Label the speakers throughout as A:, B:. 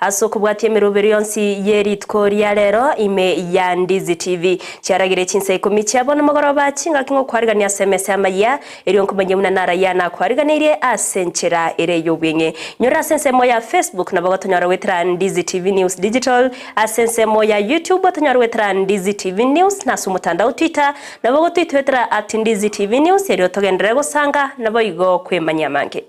A: Ase okobwatia emeroberi yonsi ye rituko ria rero ime ya Ndizi TV. Chiaragire chinsa ikomi chia bono mogoroba chingaki ng'okwarigania ase emesa y'amayia, erio nkomanye buna narayia nakwariganeirie ase enchera ere ey'obweng'e. Nyora ase ensemo ya Facebook nabo gotonyora goetera Ndizi TV News Digital, ase ensemo ya YouTube otonyore goetera Ndizi TV News, na ase omotandao Twitter nabo gotwitwetera at Ndizi TV News erio togenderere gosanga naboigo kwemanyia amange.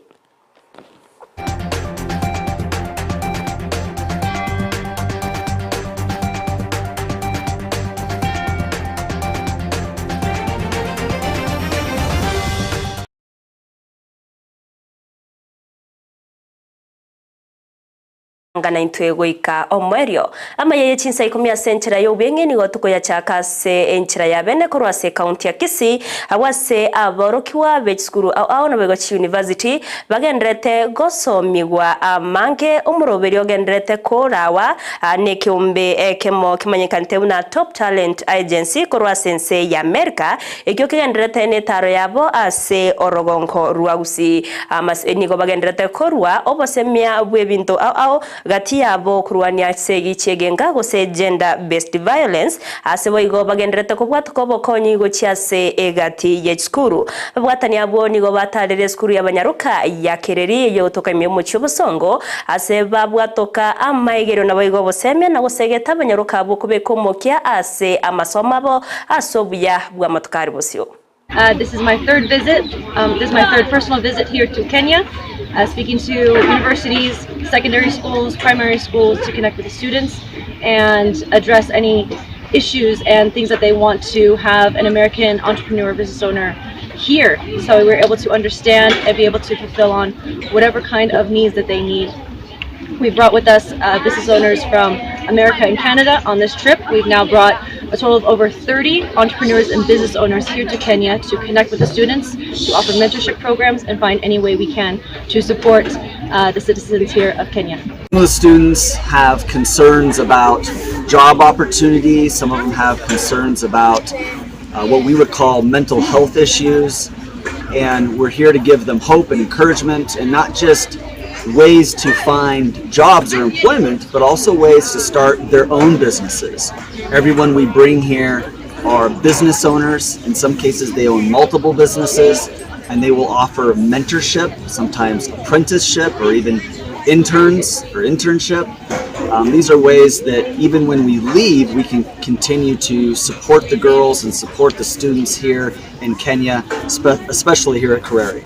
A: Ng'a naintwe goika omoerio. Amaya ye chinsa ikomi ase enchera y'obweng'e nigo tokoyachaka ase enchera ya bene korwa ase ekaunti ya Kisii, agwo ase aborokigwa be chisukuru ao ao naboigo chiyunivasiti bagendererete gosomigwa amange omoroberio ogendererete korawa nekeombe ekemo kemanyekanete buna Top Talent Agency korwa ase ense ya Amerika ekio kegendererete netaro yabo ase orogongo rwa Gusii. Amase nigo bagendererete korua obosemia bw'ebinto ao ao gati yabo korwania chisegi chi'egenka gose gender based violence, ase boigo bagendererete kobwatoka obokonyi gochia ase egati ye chisukuru. Ababwatani abwo nigo batarire esukuru y'abanyaroka ya Kereri eyogotoka ime y'omochie obosongo, ase babwatoka amaegerio naboigo obosemia na gosegeta abanyaroka abwo kobeka omokia ase amasomo abo ase obuya bw'amatuko are bosio.
B: This is my third visit, this is my third personal visit here to Kenya, speaking to universities, secondary schools, primary schools to connect with the students and address any issues and things that they want to have an American entrepreneur business owner here. So we were able to understand and be able to fulfill on whatever kind of needs that they need. We brought with us business owners from America and Canada on this trip. We've now brought a total of over 30 entrepreneurs and business owners here to Kenya to connect with the students, to offer mentorship programs, and find any way we can to support uh, the citizens here of Kenya.
C: Some of the students have concerns about job opportunities, some of them have concerns about uh, what we would call mental health issues, and we're here to give them hope and encouragement and not just ways to find jobs or employment, but also ways to start their own businesses. Everyone we bring here are business owners. In some cases, they own multiple businesses and they will offer mentorship, sometimes apprenticeship, or even interns or internship. These are ways that even when we leave, we can continue to support the girls and support the students here in Kenya, especially here at Kareri.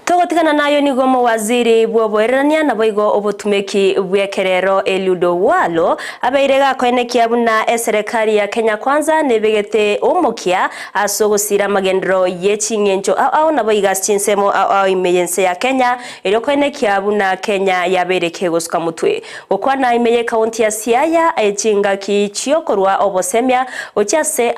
A: Togotigana nayo nigo omowaziri bw'oboererania naboigo obotumeki bw'ekerero Eliud Owalo abeire gakoenekia buna eserekari ya Kenya Kwanza nebegete omokia ase ogosira amagenderero ye ching'encho ao ao naboigo ase chinsemo ao ao ime y'ense ya Kenya erio koenekia buna Kenya yabeire kegosuka motwe. Gokwana ime y'ekaunti ya Siaya chingaki chiokorwa obosemia gochia ase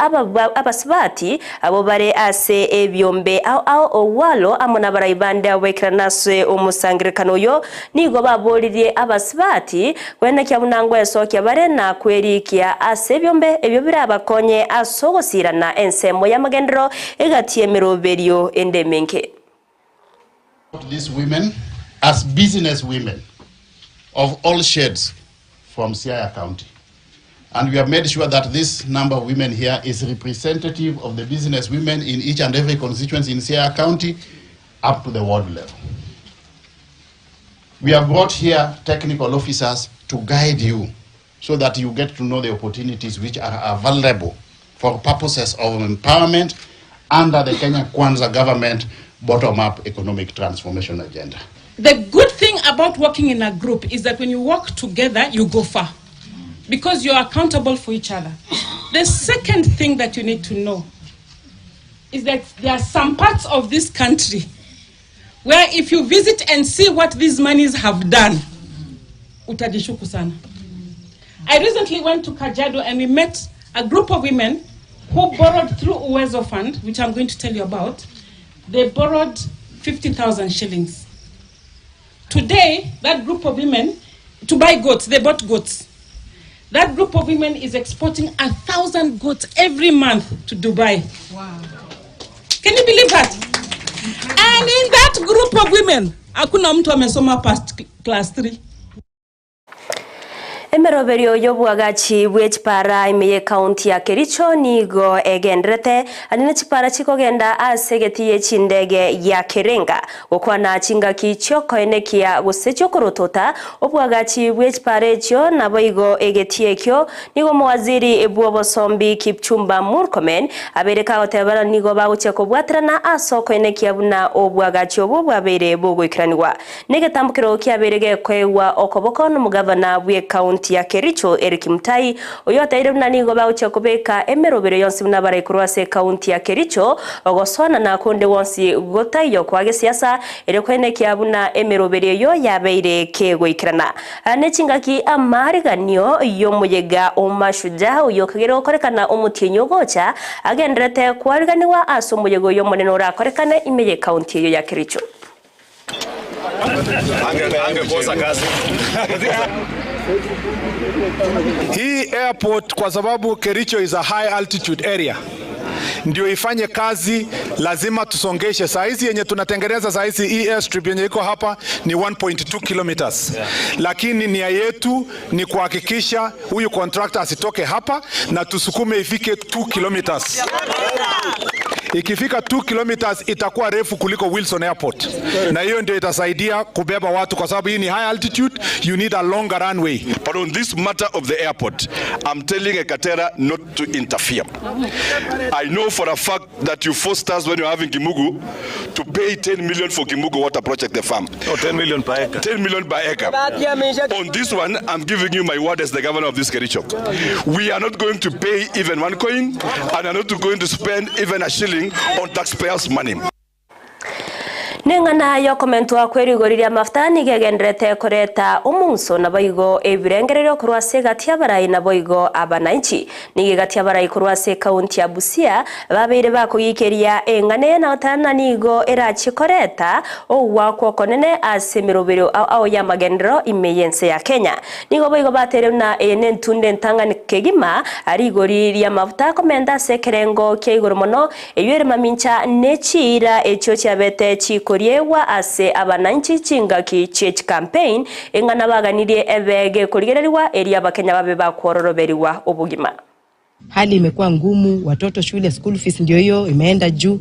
A: abasubati Abwo bare ase ebiombe ao ao Owalo amo nabarai bande abwo baikerana ase omosangererekano oyo nigo baboririe abasubati koenekia buna ngwesokia bare na kwerikia ase ebiombe ebio birabakonye ase ogosirana ensemo y'amagenderero egati y'emeroberio ende emenge.
D: These women as business women of all shades from Siaya County. And we have made sure that this number of women here is representative of the business women in each and every constituency in Siaya County up to the ward level. We have brought here technical officers to guide you so that you get to know the opportunities which are available for purposes of empowerment under the Kenya Kwanza government bottom-up economic transformation agenda.
E: The good thing about working in a group is that when you work together, you go far because you're accountable for each other. The second thing that you need to know is that there are some parts of this country where if you visit and see what these monies have done, utajishuku sana. I recently went to Kajiado and we met a group of women who borrowed through Uwezo Fund, which I'm going to tell you about. They borrowed 50,000 shillings. Today, that group of women, to buy goats, they bought goats. That group of women is exporting 1,000 goats every month to Dubai.
F: Wow.
E: Can you believe that? And in that group of women, hakuna mtu amesoma past class 3.
A: Emeroberio y'obwagachi bwe chipara ime y'ecounty ya Kericho nigo egenderete, ande ne chipara chikogenda ase egeti ye chindege ya Kerenga. Gokwana chingaki chi'okoenekia gose chi'okorotota obwagachi bwe chipara echio naboigo egetii ekio nigo omowaziri bw'obosombi Kipchumba Murkomen abeire kagoteba nigo bagochia kobwaterana ase okoenekia buna obwagachi obwo bwabeire bogoikeranigwa. Negetambokero kiabeire gekoegwa okoboko nomogavana bw'ecounty ya Kericho Eric Mutai, oyio oteire buna nigo bagochia kobeka emerobero yonsi buna baraikorwe ase ecounty ya Kericho ogosoanana konde gwonsi gotaiyo kwa gesiasa erio koenekia buna emerobero eyio yabeire kegoikerana. Nechingaki amaariganio y'omoyega o Mashujaa oyio okagera gokorekana omotienyi ogocha agenderete kwariganigwa ase omoyega oyio omonene orakorekane ime y'ecounty eyio ya Kericho.
F: Hii airport kwa sababu Kericho is a high altitude area, ndio ifanye kazi lazima tusongeshe. Saa hizi yenye tunatengeneza saa hizi hii airstrip yenye iko hapa ni 1.2 kilometers, lakini nia yetu ni kuhakikisha huyu contractor asitoke hapa na tusukume ifike 2 kilometers. Ikifika 2 kilometers itakuwa refu kuliko Wilson Airport, na hiyo ndio itasaidia kubeba watu, kwa sababu hii ni high altitude, you need a longer runway.
G: But on this matter of the airport, I'm telling Ekatera not to interfere. I know for a fact that you forced us when you were having Kimugu to pay 10 million for Kimugu water project, the farm.
H: Oh, 10 million per acre.
G: 10 million per acre. On this one, I'm giving you my word as the governor of this Kericho. We are not going to pay even one coin and are not going to spend even a shilling on taxpayers' money.
A: Neng'ana y'okomentwa kw'erigori ri'amafuta nigo egendererete koreta omong'uso naboigo ebirengererio korwa ase egati y'abarai naboigo abananchi. Nigo egati y'abarai korwa ase ekaunti ya Busia babeire bakogikeria eng'ana eye na goteba ng'a nigo erachie koreta ogoakwa okonene ase emeroberio ao ao y'amagenderero ime y'ense ya Kenya. Nigo boigo bateire buna eye nentunda entang'ani kegima, rigori ri'amafuta akomenta ase ekerengo kia igoro mono, eyio ere mamincha ne chiira echio chiabete chikoriegwa ase abananchi chingaki chie chikampein, eng'ana baganirie ebe gekorigererigwa erio abakenya babe bakwororoberigwa obogima.
I: Hali imekuwa ngumu, watoto shule, school fees ndio hiyo imeenda juu,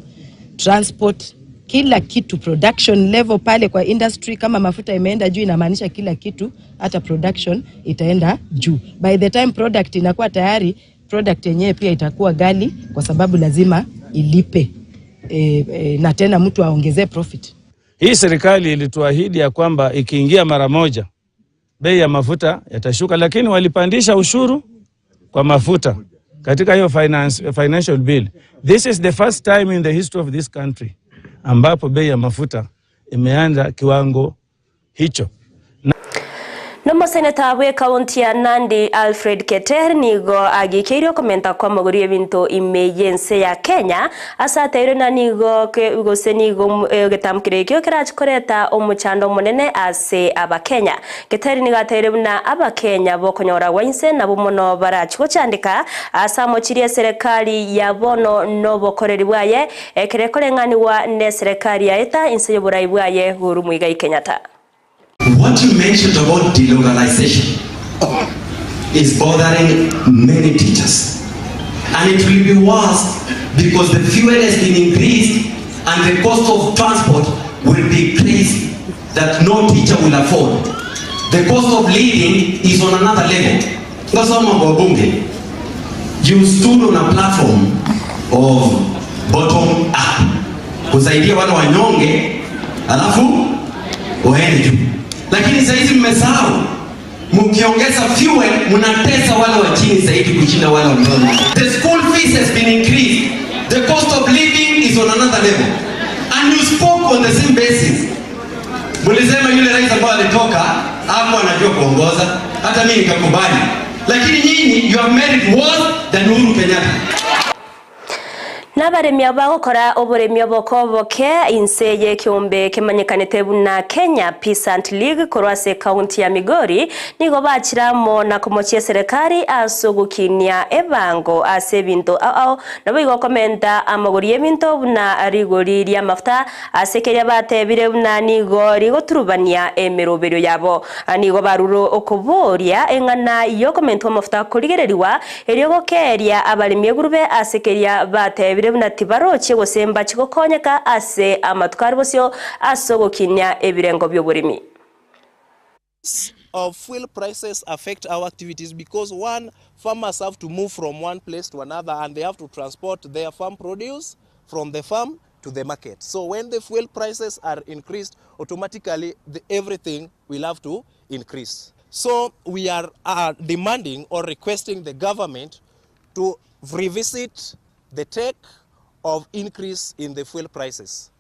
I: transport, kila kitu, production level pale kwa industry, kama mafuta imeenda juu inamaanisha kila kitu, hata production itaenda juu. By the time product inakuwa tayari, product yenyewe pia itakuwa ghali kwa sababu lazima ilipe e, e, na tena mtu aongezee profit.
J: Hii serikali ilituahidi ya kwamba ikiingia mara moja bei ya mafuta yatashuka, lakini walipandisha ushuru kwa mafuta katika hiyo finance, financial bill. This is the first time in the history of this country ambapo bei ya mafuta imeanza kiwango hicho.
A: Nomoseneta bw'ekaunti ya Nandi Alfred Keter nigo agikeirie okomenta kw'amagori y'ebinto ime y'ense ya Kenya ase ateirwe na nigo gose nigo egetamkero ekio kerache koreta omochando omonene ase Abakenya. Keter nigo ateire buna Abakenya bokonyora gwa inse nabwo mono barachi gochandeka ase amochirie eserekari ya bono nobokoreri bwaye ekero ekoreng'anigwa neserekari yaeta inse y'oborai bwaye Uhuru Muigai Kenyatta.
K: What you mentioned about delocalization is bothering many teachers. And it will be worse because the fuel has been increased and the cost of transport will be crazy that no teacher will afford. The cost of living is on another level. Ngasoma wabunge, you stood on a platform of bottom up kusaidia wale wanyonge, alafu waende juu, lakini saa hizi mmesahau, mkiongeza fuel mnatesa wale wa chini zaidi kushinda wale wa mbele. The school fees has been increased, the cost of living is on another level, and you spoke on the same basis. Mlisema yule rais ambaye alitoka hapo anajua kuongoza, hata mimi nikakubali, lakini nyinyi you have made it worse than Uhuru Kenyatta.
A: Nabaremi abwo bagokora oboremi oboko oboke inse y'ekeombe kemanyekanete buna Kenya Peasant League korwa ase ekaunti ya Migori nigo bachire amo na komochia eserekari ase ogokinia ebango ase ebinto ao ao naboigo komenta amagori y'ebinto buna rigori ri'amafuta ase keria batebire buna nigo rigoturubania emeroberio yabo. Nigo barure okoboria eng'ana y'okomentwa amafuta korigererigwa Erio gokeeria abaremi egurube ase keria bateebire buna tibarochie gose mbache gokonyeka ase amatuko are bosio ase ogokinia ebirengo bi'oboremi.
H: Of fuel prices affect our activities because one, farmers have to move from one place to another and they have to transport their farm produce from the farm to the market. So when the fuel prices are increased, automatically the, everything will have to increase. So we are uh, demanding or requesting the government to revisit the take of increase in the fuel prices.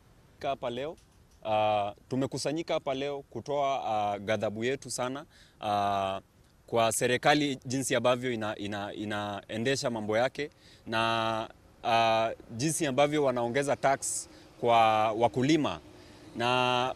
L: Hapa leo uh, tumekusanyika hapa leo kutoa uh, ghadhabu yetu sana uh, kwa serikali jinsi ambavyo ina, inaendesha mambo yake na uh, jinsi ambavyo wanaongeza tax kwa wakulima na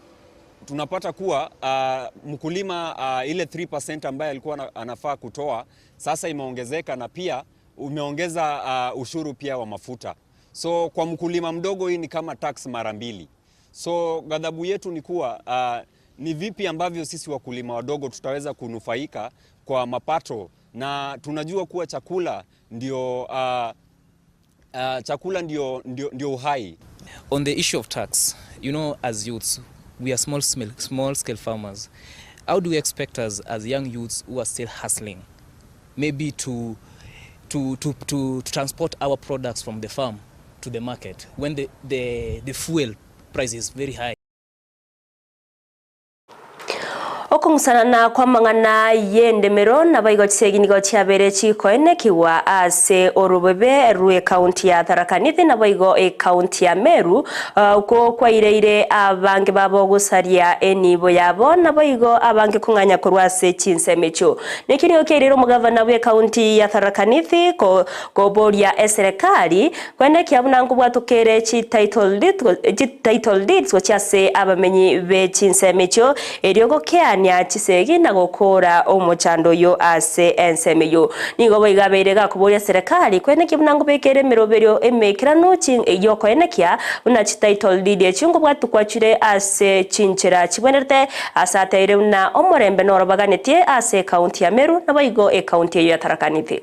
L: tunapata kuwa uh, mkulima uh, ile 3% ambaye alikuwa anafaa kutoa sasa imeongezeka na pia umeongeza uh, ushuru pia wa mafuta. So kwa mkulima mdogo hii ni kama tax mara mbili. So ghadhabu yetu ni kuwa uh, ni vipi ambavyo sisi wakulima wadogo tutaweza kunufaika kwa mapato, na tunajua kuwa chakula ndio, uh, uh, chakula ndio, ndio, ndio uhai.
M: On the issue of tax, you know, as youths, we are small, small scale farmers. How do we expect us as young youths who are still hustling, maybe to, to, to, to, to transport our products from the farm to the market when the, the, the fuel price is very high?
A: Okong'usanana kw'amang'ana y'endemero naboigo chisegi nigo chiabere chikoenekigwa ase orobebe rw'ekaunti ya Tharaka Nithi naboigo ekaunti ya Meru uh, kwaireire abange babo gosaria enibo yabo naboigo abange kong'anya korwa ase chinsemo echio. Neki nigo kiairire omogavana bw'ekaunti ya Tharaka Nithi koboria eserekari kwenekia buna nkobwatokere chi title deeds gochia ase abamenyi be chinsemo echio erio gokeania chisegi na gokora omochando oyo ase ensemo eyo. Nigo boigo abeire gakoboria serikali kwenekia buna nkobekere emeroberio emekerano yokoenekia buna chi title deed echio nkobwatukwa chire ase chinchera chibwenerete ase ateire buna omorembe noro baganetie ase ekaunti ya Meru naboigo ekaunti eyo ya Tharaka Nithi.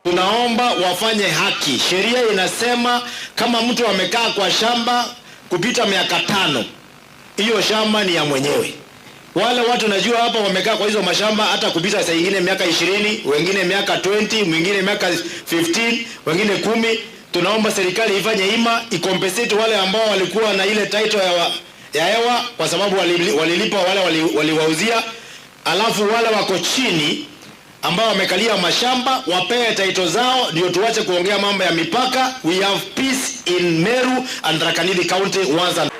N: Tunaomba wafanye haki. Sheria inasema kama mtu amekaa kwa shamba kupita miaka tano, hiyo shamba ni ya mwenyewe. Wale watu najua hapa wamekaa kwa hizo mashamba hata kupita saa ingine miaka 20, wengine miaka 20, mwingine miaka 15, wengine 10. Tunaomba serikali ifanye hima icompensate wale ambao walikuwa na ile title ya, wa, ya hewa kwa sababu walilipa wale waliwauzia, wali alafu wale wako chini ambao wamekalia mashamba wapewe title zao, ndio tuache kuongea mambo ya mipaka. We have peace in Meru and Tharaka Nithi County once and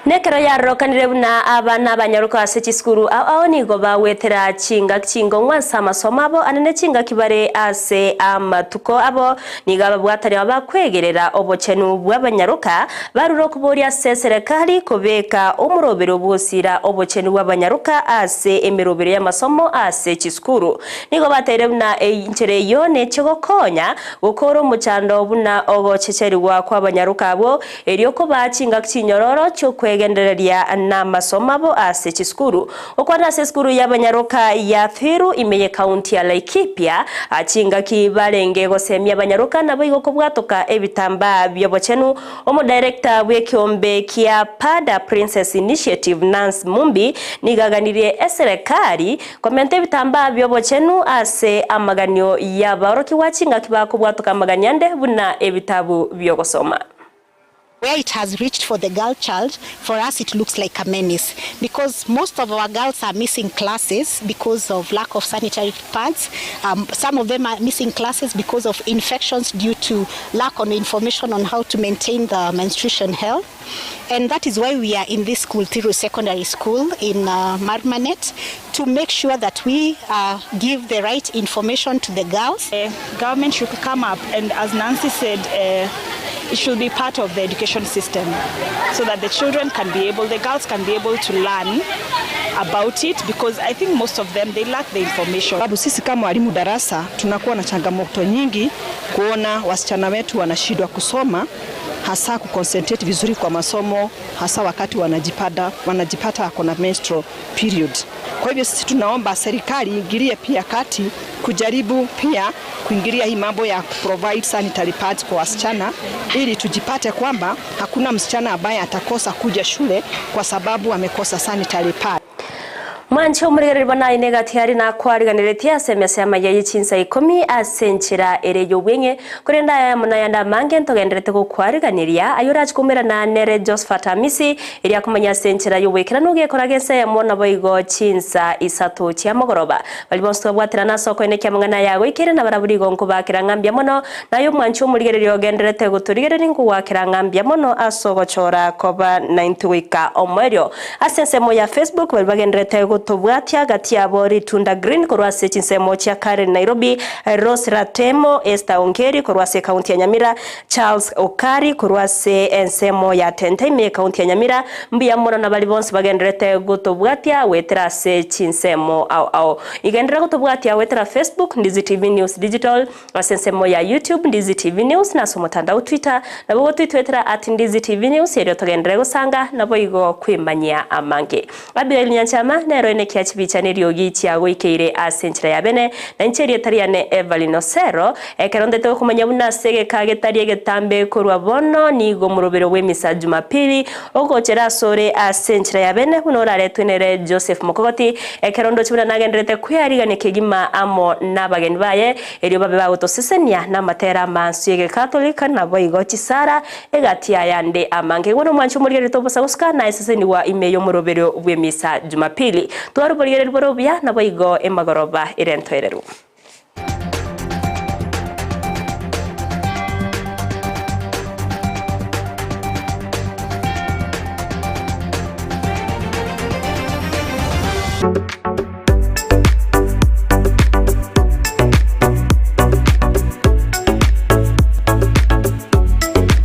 A: Nekero yarokanire buna abana abanyaruka ase chisukuru ao ao nigo bawetera chingaki chingong'wa ase amasomo abo anene chingaki bare ase amatuko abo nigo ababwatani abo bakwegerera obochenu bwa abanyaruka barure okoboria ase serikali kobeka omorobero bwosira obochenu bwa abanyaruka ase emerobero y'amasomo ase chisukuru nigo bateire buna enchera eyo nechigokonya gokora omochando buna ogochecheriwa kwa abanyaruka abo erio koba chingaki chinyororo chiokwegendereria na masomo abo ase chisukuru okwana ase esukuru y'abanyaruka ya Thiru imeye kaunti ya Laikipia achingaki barenge gosemia abanyaruka nabo igo kobwatoka ebitambaa by'obochenu omudirector bw'ekiombe kia Pada Princess Initiative Nance Mumbi nigaganirie eserekari komenta ebitambaa by'obochenu ase amaganio y'abaorokiwa chingaki bakobwatoka amagani ande buna ebitabu by'ogosoma.
O: Where it has reached for the girl child, for us it looks like a menace because most of our girls are missing classes because of lack of sanitary pads. Some of them are missing classes because of infections due to lack of information on how to maintain the menstruation health. And that is why we are in this school, Thiru Secondary School in Marmanet, to make sure that we give the right information to the girls.
P: Government should come up and, as Nancy said, It should be part of the education system so that the children can be able, the girls can be able to learn about it because I think most of them they lack the information.
Q: Sababu sisi kama walimu darasa tunakuwa na changamoto nyingi kuona wasichana wetu wanashindwa kusoma hasa kuconcentrate vizuri kwa masomo hasa wakati wanajipata, wanajipata wako na menstrual period. Kwa hivyo sisi tunaomba serikali iingilie pia kati kujaribu pia kuingilia hii mambo ya provide sanitary pads kwa wasichana ili tujipate kwamba hakuna msichana ambaye atakosa kuja shule kwa sababu amekosa sanitary pad.
A: Mwanche omorigereri bono aye negati are nakwariganeretie ase emesa y'amaya ye chinsa ikomi ase enchera ere y'obweng'e, korende aya amo nayande amange ntogenderete gokwariganeria aye orache koumerana nere Josphat Amisi erio akomanya ase enchera y'oboikeranu ogekora g'ense eyemo naboigo chinsa isato chiamogoroba. Baria bonsi twabwaterana ase okoenekia amang'ana aya agoikeire nabarabwo rigo nkobakera ng'a mbuya mono, naye omwanche omorigereria ogenderete gotorigereria nkogwakera ng'a mbuya mono ase ogochora koba naintwe goika omoerio. Ase ensemo ya Facebook baria bagenderete gotobwatia gati yabo Ritunda Green korwa ase chinsemo chia Karen Nairobi, Rose Ratemo, Esther Ongeri korwa ase ekaunti ya Nyamira, Charles Okari korwa ase ensemo ya Tente ime ekaunti ya Nyamira. Mbuya mono nabari bonsi bagenderete gotobwatia goetera ase chinsemo ao ao. Igenderera gotobwatia goetera Facebook, Ndizi TV News Digital, Ase ensemo ya YouTube, Ndizi TV News, na ase omotandao Twitter, nabo gotoitwetera at Ndizi TV News erio togenderere gosanga naboigo kwemanyia amange. Abigail Nyanchama nero enekia chibicha neriogi chiagoikeire ase enchera ya bene, na inche erieta riane Evelyn Osero, ekero ndete gokomanya buna ase egeka getari egetambe korwa bono nigo omorobero bw'emisa Jumapili ogochera asore ase enchera ya bene buna oraretwe nere Joseph Mokogoti, ekero ndoche buna nagendererete kwearigania kegima amo nabageni baye Erio babe bagotosesenia namatera amansu y'Egekatolika, naboigo chisara, egati y'ayande amange. Bono omwanche omorigereria tobosa gosuka naesesenigwa ime y'omoroberio bw'emisa Jumapili. Tware oborigereria bore obuya, naboigo emagoroba ere entoereru.